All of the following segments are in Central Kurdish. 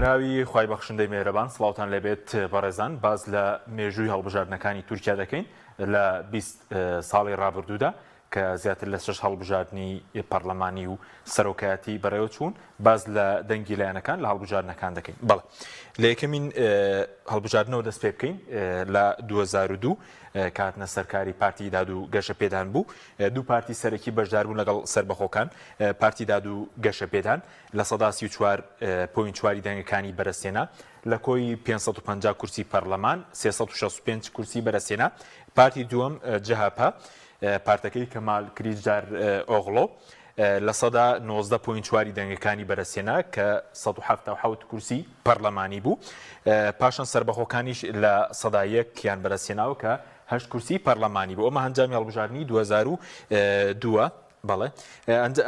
بەناوی خوای بەخشندەی مێهرەبان سڵاوتان لێبێت بەڕێزان باس لە مێژووی هەڵبژاردنەکانی تورکیا دەکەین لە 20 ساڵی ڕابردوودا کە زیاتر لە شەش هەڵبژاردنی پەڕلەمانی و سەرۆکایەتی بەڕێوەچوون، باس لە دەنگی لایەنەکان لە هەڵبژاردنەکان دەکەین. بەڵێ لە یەکەمین هەڵبژاردنەوە دەست پێ بکەین لە 2002 کە هاتنە سەرکاری پارتی داد و گەشەپێدان بوو. دوو پارتی سەرەکی بەشداربوون لەگەڵ سەربەخۆکان، پارتی داد و گەشەپێدان 34 point چواری دەنگەکانی بەرەستێنا لە کۆی 550 کورسی پەرلەمان 365 کورسی بەرەستێنا. پارتی دووەم جەهەپە پارتەکەی کەمال کلیچدار ئۆغڵۆ 19% point چواری دەنگەکانی بەرەستهێنا کە 177 کورسی پەرلەمانی بوو. پاشان سەربەخۆکانیش 1% یان بەرەستهێناوە کە هەشت کورسی پەرلەمانی بوو. ئەمە ئەنجامی هەڵبژاردنی 2002 بەڵێ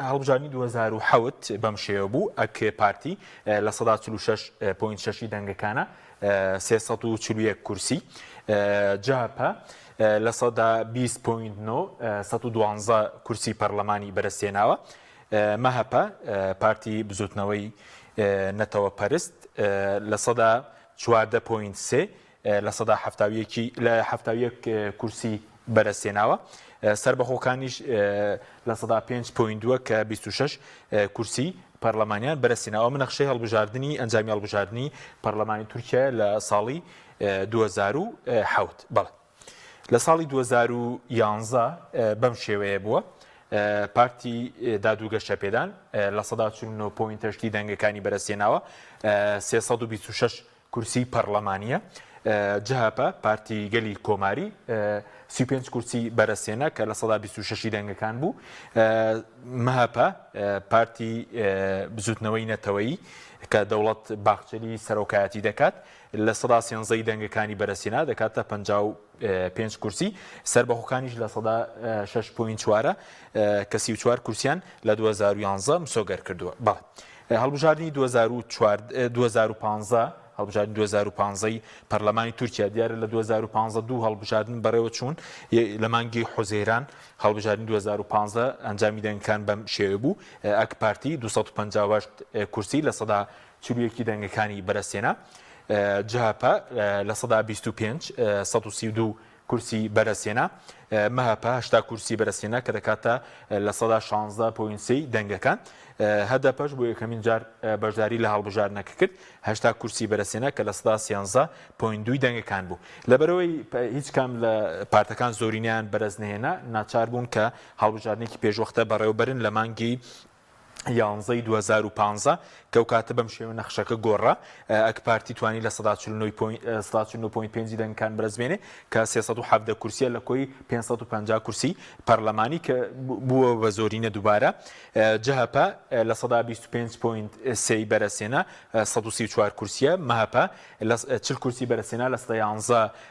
هەڵبژاردنی 2007 بەم شێوە بوو ئەک پارتی 46 point شەشی دەنگەکانە 341 کورسی جەهەپە 20% point نۆ 112 کورسی پەرلەمانی بەرەستێناوە مەهەپە پارتی بزوتنەوەی نەتەوە پەرست 14% point سێ 71% لە 71 کورسی بەرەستێناوە سەربەخۆکانیش 5% point دووە کە 26 کورسی پەرلەمانیان بەرەستێناوە. ئەمە نەخشەی هەڵبژاردنی ئەنجامی هەڵبژاردنی پەرلەمانی تورکیایە لە ساڵی 2007. بەڵێ لە ساڵی 2011 بەم شێوەیە بووە. پارتی داد و گەشەپێدان 49% point هەشتی دەنگەکانی بەرەستێناوە 326 کورسی پەڕلەمانییە. جەهەپە، پارتی گەلی کۆماری، 35 کورسی بەرەستهێنا کە 26% ی دەنگەکان بوو. مەهەپە، پارتی بزوتنەوەی نەتەوەیی کە دەوڵەت باخچەلی سەرۆکایەتی دەکات، 13% ی دەنگەکانی بەرەستهێنا دەکاتە 55 کورسی. سەربەخۆکانیش 6% point چوارە کە 34 کورسیان لە 2011 مسۆگەر کردووە. بەڵێ. هەڵبژاردنی 2015 هەڵبژاردنی 2015 ی پەرلەمانی تورکیا دیارە لە 2015 دوو هەڵبژاردن بەڕێوە چوون لە مانگی حوزەیران هەڵبژاردنی 2015 ئەنجامی دەنگەکان بەم شێوە بوو ئاک پارتی 258 کورسی لە سەدا 41 دەنگەکانی بەرەستێنا جەهەپە لە سەدا 25 132 کورسی بەرەستهێنا، مەهەپە 80 کورسی بەرەستهێنا کە دەکاتە 16% point سێی دەنگەکان. هەدەپەش بۆ یەکەمین جار بەشداری لە هەڵبژاردنەکە کرد، 80 کورسی بەرەستهێنا کە 13% point دووی دەنگەکان بوو. لەبەرئەوەی هیچ کام لە پارتەکان زۆرینەیان بەرەست نەهێنا، ناچار بوون کە هەڵبژاردنێکی پێشوەختە بەڕێوەبەرن لە مانگی یانزەی 2015 کە ئەو کاتە بەم شێوە نەخشەکە گۆڕا ئەک پارتی توانی لە 49.5 دەنگەکان بەرز بێنێ کە 317 کورسیە لە کۆی 550 کورسی پەرلەمانی کە بووە بە زۆرینە دووبارە جەهەپە لە 25.3 بەرەسێنە 134 کورسیە مەهەپە لە 40 کورسی بەرەسێنا لە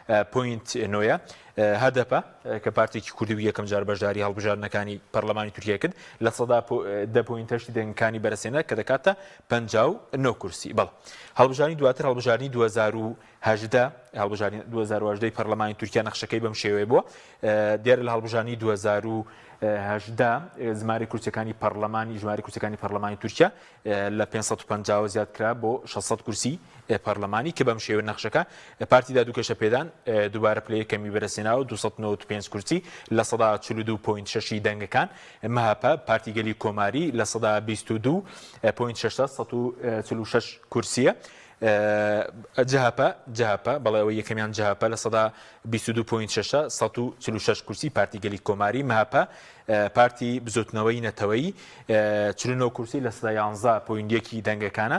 11.9 هەدەپە، کە پارتێکی کوردی بوو یەکەم جار بەشداری هەڵبژاردنەکانی پەرلەمانی تورکیای کرد، 10% point هەشتی دەنگەکانی بەرەسێنا کە دەکاتە 59 کورسی. بەڵێ هەڵبژاردنی دواتر هەڵبژاردنی 2018 هەڵبژاردنی 2018 پەرلەمانی تورکیا نەخشەکەی بەم شێوەیە بووە. دیارە لە هەڵبژاردنی 2018 ژمارەی کورسیەکانی پەرلەمانی ژمارەی کورسیەکانی پەرلەمانی تورکیا لە 550 وە زیاد کرا بۆ 600 کورسی پەرلەمانی کە بەم شێوە نەخشەکە پارتی داد و گەشەپێدان دووبارە پلەی یەکەمی بەدەستهێناوە 295 کورسی لە سەدا 42.6 ی دەنگەکان مەهەپە پارتی گەلی کۆماری لە سەدا 22.6 146 کورسیە جەهەپە جەهەپە بەڵێ ئەوەی یەکەمیان جەهەپە لە سەدا 22.6 146 کورسی پارتی گەلی کۆماری مەهەپە پارتی بزوتنەوەی نەتەوەیی 49 کورسی لە سەدا 11 point یەکی دەنگەکانە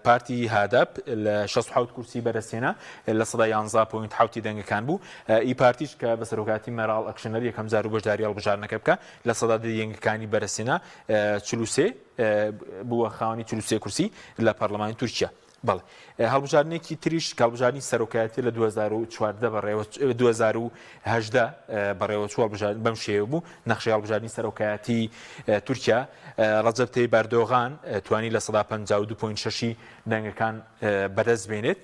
پارتی هادەپ لە 67 کورسی بەرەسێنا لە سەدا 11 point حوتی دەنگەکان بوو ئی پارتیش کە بە سەرۆکاتی مەراڵ ئەکشنەر یەکەم جار و بەشداری هەڵبژاردنەکە بکە لە سەدا دەنگەکانی بەرەسێنا 43 بووە خاوەنی 43 کورسی لە پەرلەمانی تورکیا. بەڵێ هەڵبژاردنێکی تریش کە هەڵبژاردنی سەرۆکایەتی لە 2014 بەڕێوە 2018 بەڕێوەچوو هەڵبژاردن بەم شێوە بوو نەخشەی هەڵبژاردنی سەرۆکایەتی تورکیا ڕەجەب تەیب ئەردۆغان توانی لە سەدا 52.6 دەنگەکان بەدەست بێنێت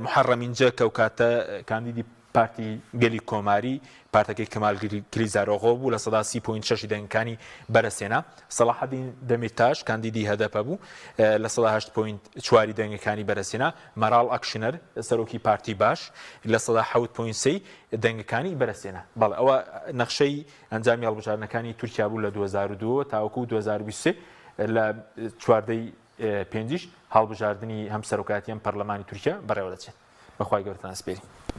محەڕەم ئینجە کە ئەو کاتە کاندیدی. پارتی گەلی کۆماری، پارتەکەی کەمال کلیزارۆغۆ بوو، 30.6 ی دەنگەکانی بەرەسێنا. سەڵاحەدین دەمیرتاش کاندیدی هەدەپە بوو، 8.4 ی دەنگەکانی بەرەسێنا. مەراڵ ئەکشنەر سەرۆکی پارتی باش، 7.3 ی دەنگەکانی بەرەسێنا. بەڵێ ئەوە نەخشەی ئەنجامی هەڵبژاردنەکانی تورکیا بوو لە 2002 تاوەکو 2023 لە چواردەی پێنجیش هەڵبژاردنی هەم سەرۆکایەتی هەم پەرلەمانی تورکیا بەڕێوەدەچێت. بەخوای گەورەتان ئەسپێرین.